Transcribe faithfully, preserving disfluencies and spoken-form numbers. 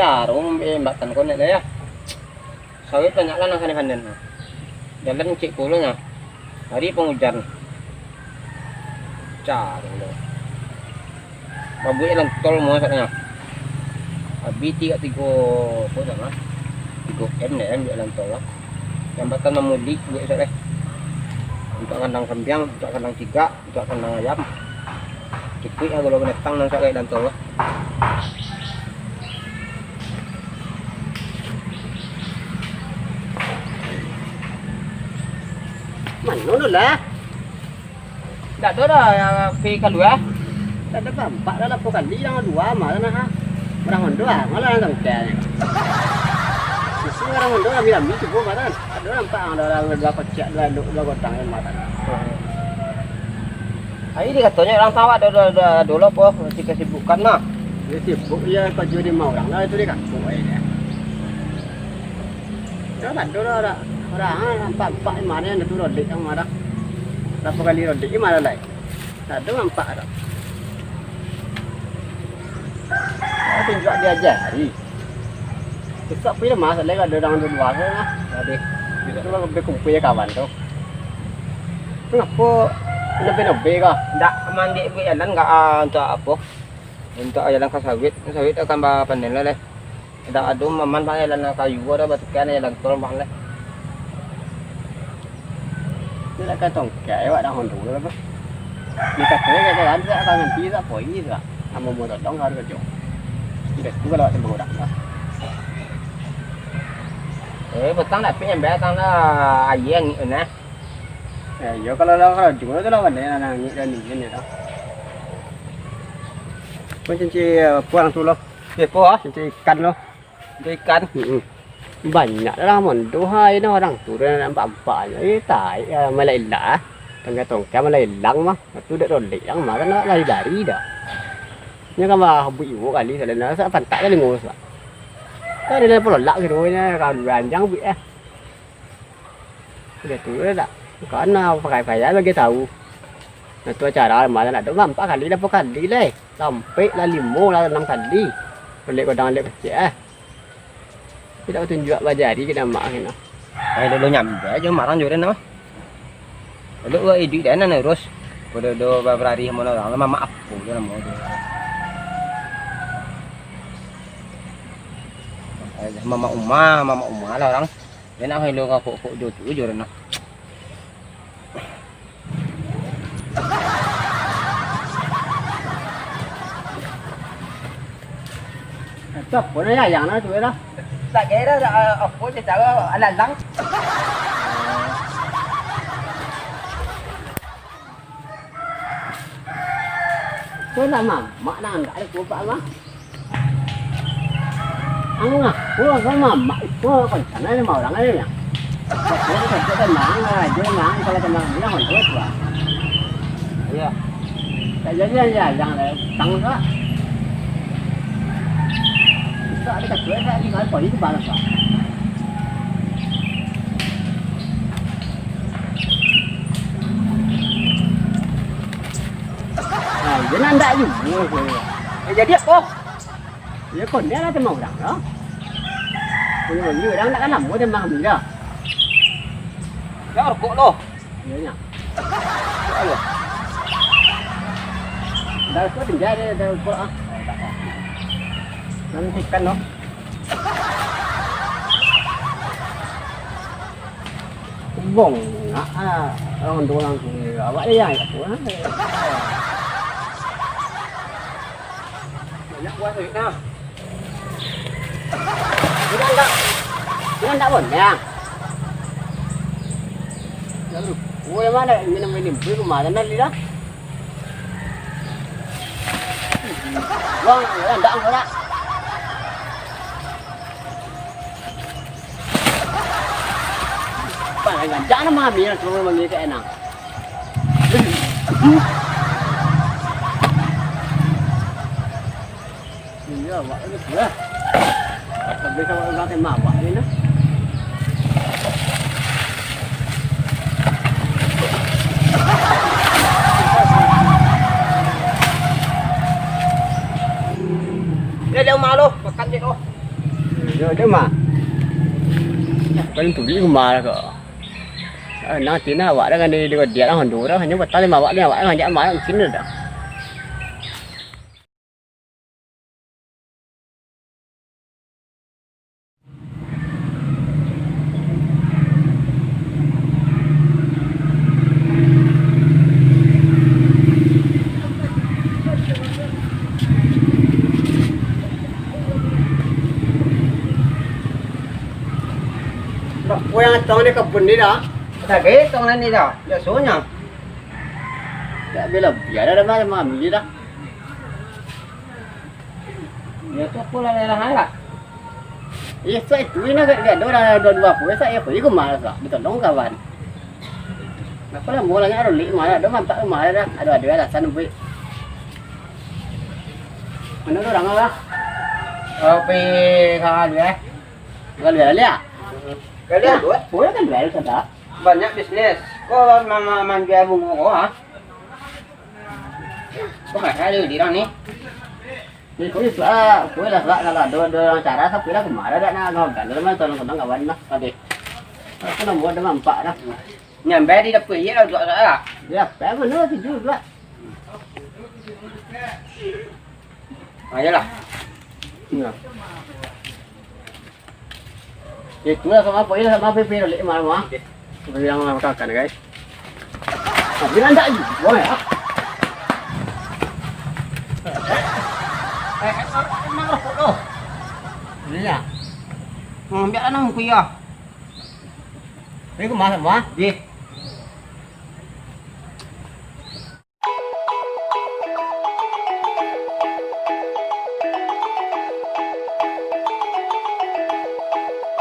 Harum, eh, jambatan ko nyo lah, yo. Sawit banyak lah nan ka dipanen. Jalan cik pulo nyo. Hari pangujan. Caro lo. Babuek jalan tol mo sabananyo. Abih tigo, tigo, apo namo? Tigo M dek M jalan tol lah. Jambatan Mamulik buek esok deh. Untuak kandang kambiang, untuak kandang cigak, untuak kandang ayam. Cukuik lah kalau binatang nan suak ka jalan tol lah. Mano tu lah? Ndak ado doh, pai kalua. Ndak ado nampak doh, lapan kali nan kalua mah tu nah. Urang Mondo ah, malah urang Tongkai. Isi urang Mondo rami-rami cubo mah tu. Ndak ado nampak urang dua kocak, dua induk, dua godang mah tu. Ari dikatonyo urang tahu ado, ado, ado, ado lo apo, masih kasibukan mah. Yo sibuk, iyo karajo di rumah urang lah itu di kampuang ai. Dah ado lah, dah. Dah, ah, nampak-nampak di mano dah tu rodek yang marah. Berapa kali rodek di mano lai? Dah ado nampak dah. Ah, tunjuak diajari. Besok pai lah, Mas, lai ado urang duo-duo tu lah. Ado. Itu lah bakumpua jo kawan tu. Ngapo? Nobeh-nobeh kah? Ndak, mandik buek jalan ndak, ah, untuak apo? Untuak jalan ka sawit. Sawit akan bapanen lah, lai. Indak ado maman, Bang, jalan kayu, ado batukan jalan tol, Bang, lai. Indak ka Tongkai, awak dah Hondo lah, Bang. Di katanya kata-kata, tak akan nanti, tak poin, tak. Amo mau tolong, harus kerja. Tidak tu kalau awak tembak orang, Bang. Eh, petang dah, pi nyambai datang dah, aia angin tu nah. Eh, iyo, kalau lah, kalau dulu tu lah, pandai lah, angin dan dingin ya, dah. Macam cik, eh, puang tu lah. Eh, po, ah? Macam cik ikan lah. Ikan. Mm-mm. Banyak lah Mondo hai, no, urang tu dah nampak-nampak nyo. Eh, taik lah, malah ilang ah. Tongkai-tongkai malah ilang mah. Tu dak tolek yang mah, kan lari-lari dah. Nyo kan bah buik iwok kali, salah nak sak pantak lah lingo sak. Kan ado lah pololak gitu nyo, kalau ranjang buik eh. Sudah tu dah dak. Kan pakai-pakai bagi tahu. Nah, tu acara malam ado lah, ampek kali lah, ampek kali lah. Sampek lah limo lah, anam kali. Lek godang lek kecek eh. Tidak tunjuak bajari kena mak kena. Ai dulu nyampe aja marang joran apa. Dulu gua iduik dah nan urus. Pada do babarari sama orang, mamak apo tu nama tu. Ai, mamak umah, mamak umah lah orang. Dia nak helo ngakok-kok jo tu joran nah. Itu apo nah, ayang nah tu lah. Tak kira dah, apo secara alalang. Tu lah mamak nang anggak dia kupak mah. Ang ngaku lah, mamak itu konconan limo urang aja, nyo. Tapi kecek tenang lah, aja tenang, kalau tenang bilang, on terus lah. Iya. Tak jadi aja, jangan lah, utang juga. Bisa ada ketua, saya tinggal polis balas lah. Nah, dia nandak juga. Eh, jadi apo? Ya, kau ni lah teman orang lah. Punya beli orang nak kan lama dia makan benda. Ya, rokok lo. Iya, nya. Ayo. Dah rokok tinggal dia, dah rokok ah. Nanti kan lo. Bongak ah, orang tu orang tu, awak dia yang tak tahu lah. Banyak buah duit nah. Dia tak, dia tak bondang. Lalu, gue mana minum-minum, beli rumah dan dah lidah. Bang, ya, ndak, ndak. Bang, jangan mami lah, cuma mami ke enang. Iya, awak ni lah. Tapi sama orang kan mawak ni nah. Dia, dia malu, makan dia tu. Yo, dia mah. Paling tuli rumah ko. Ah, nang tina awak dah kan di, di dia lah Honda dah. Hanya batal lima awak dia, awak dah ngajak malam sini dah. Nak pulang tong di kebun ni dah. Dah getong lah ni dah. Biasonyo. Tak bila biar dah, dah malam ni dah. Yo tu apo lah daerah Arab. Iyo, sak itu ina gak gado urang dua-dua apo, sak iyo, iyo kumah sak, ditolong kawan. Apo lah, mau lah nyo arulik mah, ado mantak rumah dah, ado, ado alasan buik. Mano tu urang lah? Oh, pi ka Lueh. Ka Lueh lah, ya? Ka Lueh, buat? Buat kan Lueh, sudah. Banyak bisnis. Ko mama manjua bungo ko, ha? Ko ka di urang ni. Ni ko lah, ko lah, kalau ado, ado urang cara, tapi lah kemana dak nak ngau kan, dah mah tolong-tolong kawan lah, tadi. Aku nak buat dah mampak dah. Nyambai di dapur iya lah, duduk lah. Ya, apa mana tujuh dua. Ayolah. Ya. Itulah sama apa, ini sama P P dulu, malam ah. Oke. Seperti yang makan, guys. Nah, bilang tak juga ya. Eh, eh, emang rokok tu. Iya. Hmm, biar nang kuya. Ini kemana semua? Di.